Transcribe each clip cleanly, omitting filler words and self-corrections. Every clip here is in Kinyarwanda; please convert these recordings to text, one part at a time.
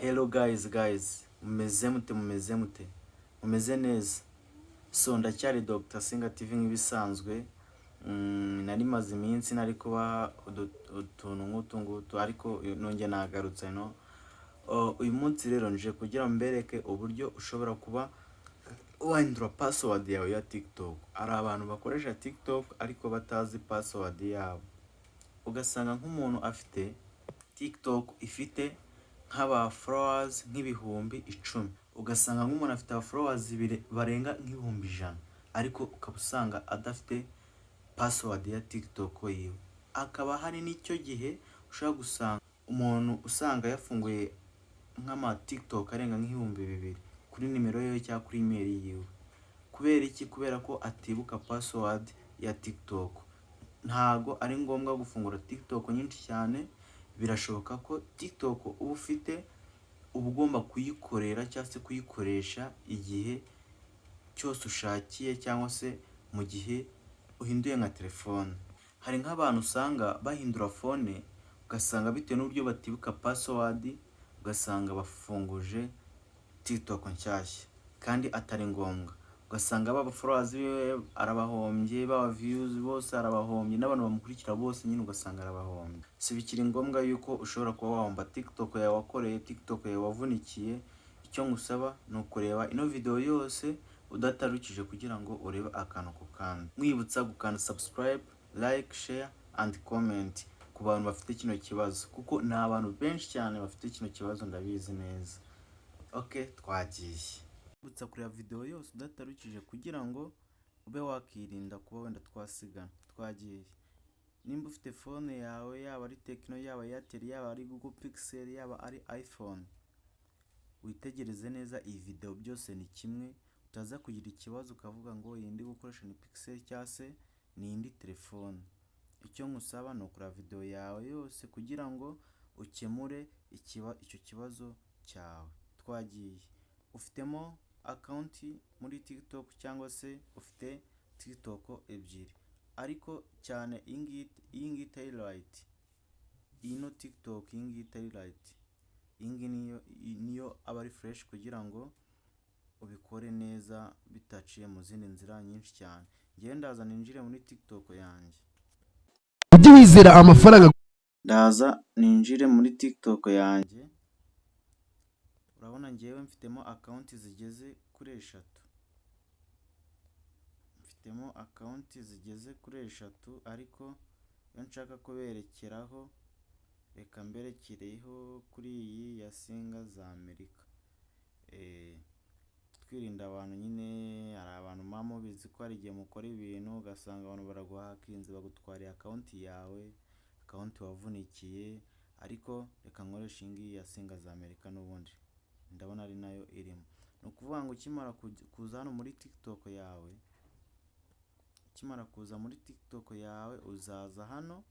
Hello guys, mumeze mute? Mumeze mute? Mumeze neza? So ndacyari Dr Singa TV nk'ibisanzwe. Nari maze iminsi nari kubaha utuntu nk'utu ngutu, ariko nongeye nagarutse. No uyu munsi rero nje kugira ngo mbereke uburyo ushobora kuba wahindura password yawe ya TikTok. Hari abantu bakoresha TikTok ariko batazi password yabo, ugasanga nk'umuntu afite TikTok ifite nk'aba followers nk'ibihumbi 10, ugasanga nk'umuntu afite aba followers barenga nk'ibihumbi 100, ariko ukaba usanga adafite password ya TikTok yiwe. Hakaba hari n'icyo gihe ushobora gusanga umuntu usanga yafunguye nk'ama TikTok arenga nk'ibihumbi 20 kuri nimero yiwe cyangwa kuri email yiwe. Kubera iki? Kubera ko atibuka password ya TikTok. Ntago ari ngombwa gufungura TikTok nyinshi cyane. Birashoboka ko TikTok uba ufite uba ugomba kuyikorera cyangwa se kuyikoresha igihe cyose ushakiye, cyangwa se mu gihe uhinduye nka telefone. Hari nk'abantu usanga bahindura phone, ugasanga bitewe n'uburyo batibuka password, ugasanga bafunguje TikTok nshyashya kandi atari ngombwa, ugasanga baba followers biwe arabahombye, baba views bose arabahombye, n'abantu bamukurikira bose nyine ugasanga arabahombye. Si bikiri ngombwa yuko ushobora kuba wahomba TikTok yawe wakoreye, TikTok yawe wavunikiye. Icyo ngusaba ni ukureba ino video yose udatarukije kugira ngo urebe akantu ku kandi. Mwibutsa gukanda subscribe, like, share and comment ku bantu bafite kino kibazo, kuko ni abantu benshi cyane bafite kino kibazo, ndabizi neza. Ok, twagiye. Mwibutsa kureba video yose udatarukije kugira ngo ube wakirinda kuba wenda twasigana. Twagiye. Nimba ufite phone yawe, yaba ari Tecno, yaba Airtel, yaba ari Google Pixel, yaba ari iPhone, witegereze neza iyi video, byose ni kimwe. Utaza kugira ikibazo ukavuga ngo iyi ndi gukoresha ni Pixel cyangwa se ni indi telefone. Icyo nkusaba ni ukureba video yawe yose kugira ngo ukemure icyo kibazo cyawe. Twagiye. Ufitemo account muri TikTok cyangwa se ufite TikTok ebyiri, ariko cyane iyi ngiyi itari lite, ino TikTok iyi ngiyi itari lite, iyi ngiyi niyo aba ari fresh kugira ngo ubikore neza bitaciye mu zindi nzira nyinshi cyane. Njyewe ndaza ninjire muri TikTok yanjye. Ujye wizera amafaranga. Ndaza ninjire muri TikTok yanjye. Urabona njyewe mfitemo account zigeze kuri eshatu, mfitemo account zigeze kuri eshatu, ariko iyo nshaka kuberekeraho, reka mberekereho kuri iyi ya Singa za Amerika. Twirinda abantu nyine, hari abantu muba mubizi ko hari igihe mukora ibintu ugasanga abantu baraguhakinze, bagutwariye account yawe, account wavunikiye. Ariko reka nkoreshe iyi ngiyi ya Singa za Amerika, n'ubundi ndabona ari nayo irimo. Ni ukuvuga ngo ukimara kuza hano muri TikTok yawe, ukimara kuza muri TikTok yawe, uzaza hano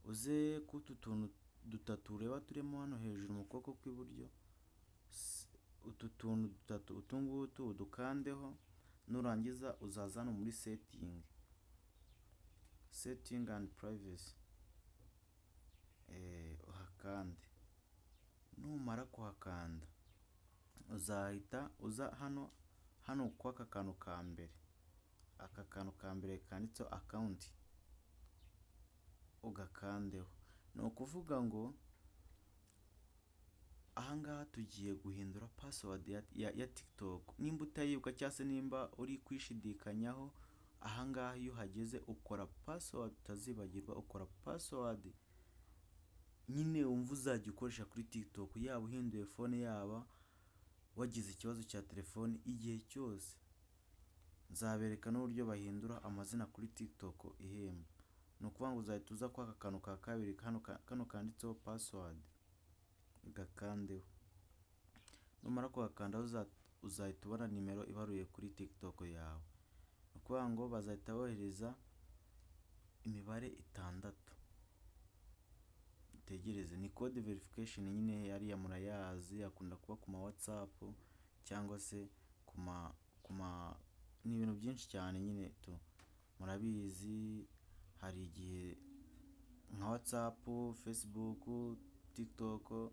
uze k'utu tuntu dutatu ureba turimo hano hejuru mu kuboko kw'iburyo, utu tuntu dutatu, utu ngutu udukandeho. Nurangiza uzaza hano muri setting, setting and privacy, uhakande. Numara kuhakanda uzahita uza hano kuri aka kantu ka mbere, aka kantu ka mbere kanditseho account, ugakandeho. Ni ukuvuga ngo ahangaha tugiye guhindura password ya TikTok. Nimba utayibuka cyangwa se nimba uri kwishidikanyaho, ahangaha iyo uhageze ukora password utazibagirwa, ukora password nyine wumva uzajya ukoresha kuri TikTok, yaba uhinduye phone, yaba wagize ikibazo cya telefone, igihe cyose. Nzabereka n'uburyo bahindura amazina kuri TikTok ihemba. Ni ukuvuga ngo uzahita uza kuri aka kantu ka kabiri kano kanditseho password, gakandeho. Numara kugakandaho uzahita ubona nimero ibaruye kuri TikTok yawe. Ni ukuvuga ngo bazahita bohereza imibare itandatu, utegereze. Ni code verification nyine, ariya murayazi, akunda kuba ku ma WhatsApp cyangwa se ku ma ni ibintu byinshi cyane nyine tu murabizi. Hari igihe nka WhatsApp, Facebook, TikTok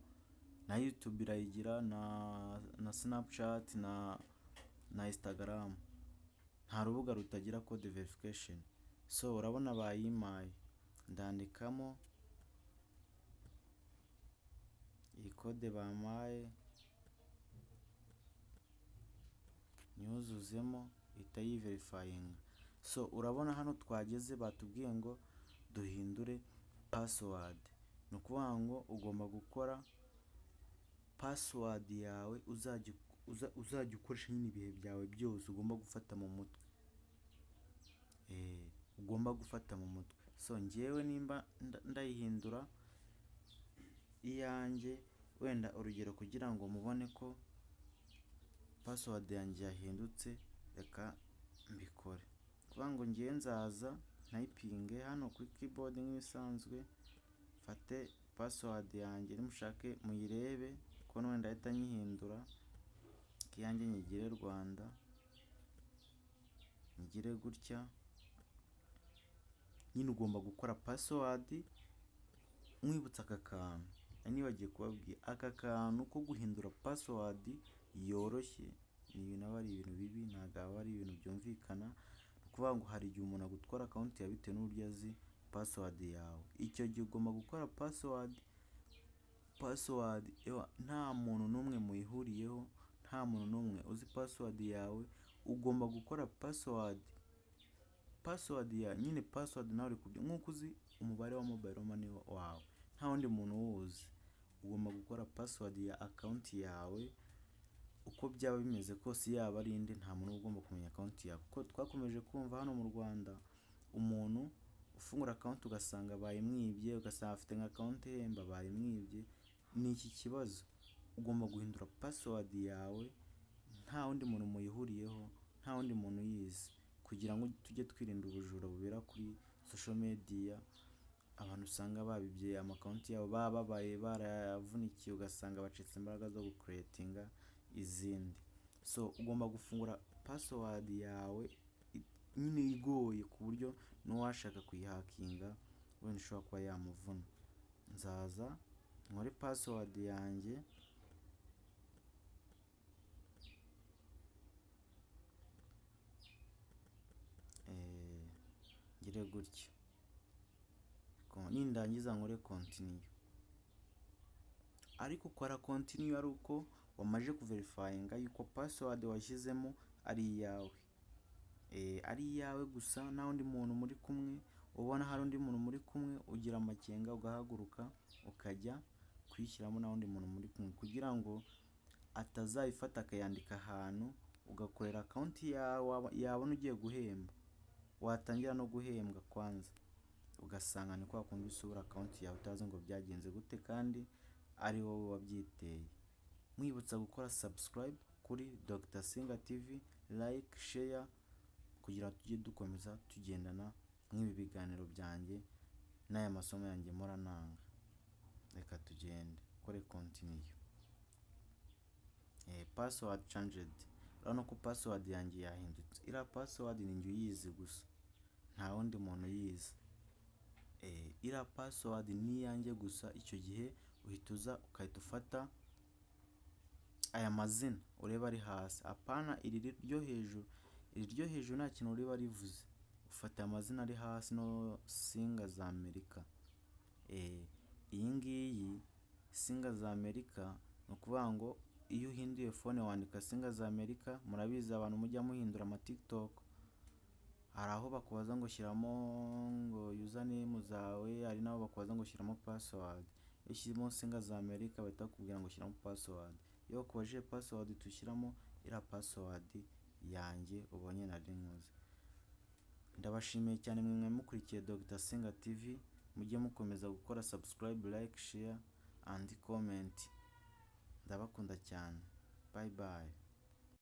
na Na YouTube irayigira, na Snapchat, na Instagram. Nta rubuga rutagira code verification. So urabona bayimpaye, ndandikamo iyi code bampaye, nyuzuzemo, ihita yiverifyinga. So urabona hano twageze, batubwiye ngo duhindure password. Ni ukuvuga ngo ugomba gukora password yawe uzajya ukoresha nyine ibihe byawe byose, ugomba gufata mu mutwe, ugomba gufata mu mutwe. So njyewe nimba ndayihindura iyanjye, wenda urugero kugira ngo mubone ko password yanjye yahindutse, reka mbikore. Kuvuga ngo ngewe nzaza ntypinge hano kuri keyboard nk'ibisanzwe, mfate password yanjye, nimushake muyirebe ko wenda ndahita nyihindura, iyanjye nyigire Rwanda, nyigire gutya. Nyine ugomba gukora password. Nkwibutsa aka kantu nari nibagiwe kubabwira, aka kantu ko guhindura password yoroshye ni ibintu aba ari ibintu bibi, ntabwo aba ari ibintu byumvikana. Ni ukuvuga ngo hari igihe umuntu agutwara account yawe bitewe n'uburyo azi password yawe. Icyo gihe ugomba gukora password nta muntu n'umwe muyihuriyeho, nta muntu n'umwe uzi password yawe. Ugomba gukora password ya nyine password nawe uri kubyo nk'uko uzi umubare wa mobile money wawe, nta wundi muntu uwuzi. Ugomba gukora password ya account yawe uko byaba bimeze kose, yaba ari inde, nta muntu uba ugomba kumenya account yawe, kuko twakomeje kumva hano mu Rwanda umuntu ufungura account ugasanga bayimwibye, ugasanga afite nka account ihemba bayimwibye. Ni iki kibazo. Ugomba guhindura password yawe nta wundi muntu muyihuriyeho, nta wundi muntu uyizi, kugira ngo tujye twirinda ubujura bubera kuri social media. Abantu usanga babibye ama account yabo, bababaye, barayavunikiye, ugasanga bacitse imbaraga zo gucreatinga izindi. So ugomba gufungura password yawe nyine igoye, ku buryo n'uwashaka kuyihackinga wenda ishobora kuba yamuvuna. Nzaza nkore password yanjye, ngire gutya, nindangiza nkore continue. Ariko ukora continue ari uko wamaze kuverifyinga yuko password washyizemo ari iyawe, ari iyawe gusa, nta wundi muntu muri kumwe. Ubona hari undi muntu muri kumwe, ugira amakenga ugahaguruka ukajya kuyishyiramo nta wundi muntu muri kumwe, kugira ngo atazayifata akayandika ahantu, ugakorera account yawe, yabona ugiye guhemba, watangira no guhembwa kwanza, ugasanga ni kwa kundi usubira account yawe utazi ngo byagenze gute kandi ari wowe wabyiteye. Mwibutsa gukora subscribe kuri Dr Singa TV, like, share, kugira ngo tujye dukomeza tugendana nk'ibi biganiro byanjye n'aya masomo yanjye mpora nanga. Reka tugende kore continue. Password changed. Urabona ko password yanjye yahindutse. Iriya password ni njye uyizi gusa, nta wundi muntu uyizi. Iriya password ni iyanjye gusa. Icyo gihe uhita uza ugahita ufata aya mazina ureba ari hasi, apana iri ryo hejuru. Iri ryo hejuru nta kintu riba rivuze. Ufata amazina ari hasi, no Singa za Amerika. Iyi ngiyi Singa za Amerika, ni ukuvuga ngo iyo uhinduye phone wandika Singa za Amerika. Murabizi abantu mujya muhindura ama TikTok, hari aho bakubaza ngo shyiramo ngo username zawe, hari n'aho bakubaza ngo shyiramo password. Iyo ushyizemo Singa za Amerika bahita bakubwira ngo shyiramo password. Iyo bakubajije password, uhita ushyiramo iriya password yanjye ubonye nari nkoze. Ndabashimiye cyane mwe mukurikiye Dr Singa TV. Mujye mukomeza gukora subscribe, like, share and comment. Ndabakunda cyane. Bye bye.